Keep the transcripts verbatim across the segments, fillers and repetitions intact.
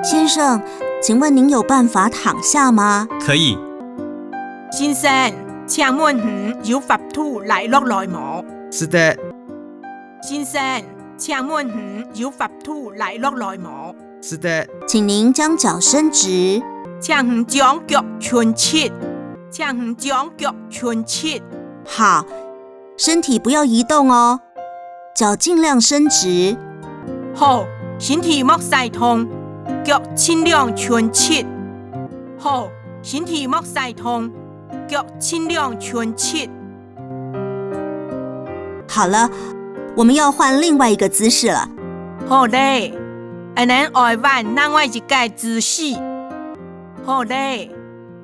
先生，请问您有办法躺下吗？可以。先生，请问你有法度拉落来无？是的。先生，请问你有法度拉落来无？是的。请您将脚伸直。请你将脚伸直。请你将脚伸直。好，身体不要移动哦，脚尽量伸直。好，身体莫使动，脚尽量伸直。好，身体莫使动，脚尽量伸直。好了，我们要换另外一个姿势了。好咧，𠊎等愛換另外一个姿势。好咧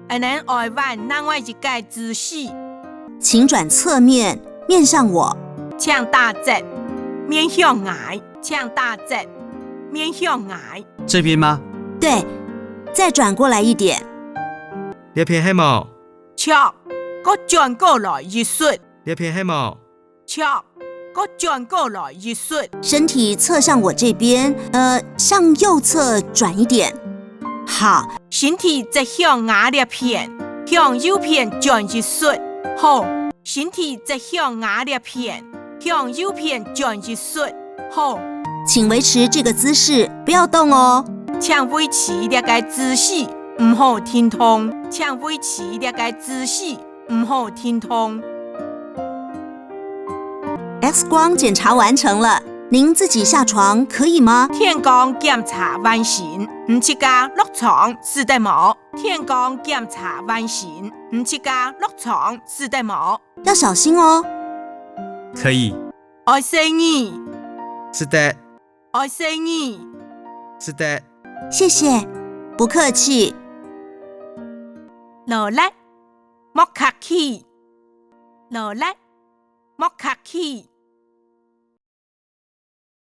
，𠊎等愛換另外一个姿势。请转侧面，面向我。请打直，面向𠊎。请打直，面向𠊎。这边吗？对，再转过来一点。这片係無？ 著，過轉過來一息。這片係無？著，過轉過來一息。身體側向我這邊，呃，向右側轉一點。好。身體側向𠊎這片，向右片轉一息。好。身體側向𠊎這片，向右片轉一息。好。請維持這個姿勢，不要動哦。請維持這個姿勢， 毋好停動。請維持這個姿勢，毋好停動。X光檢查完成了，您自己下床可以嗎？電光檢查完成，你自家落床使得無？電光檢查完成，你自家落床使得無？要小心哦。可以。愛細義。使得。 愛細義。使得。謝謝，不客氣。勞力，莫客氣。勞力，莫客氣。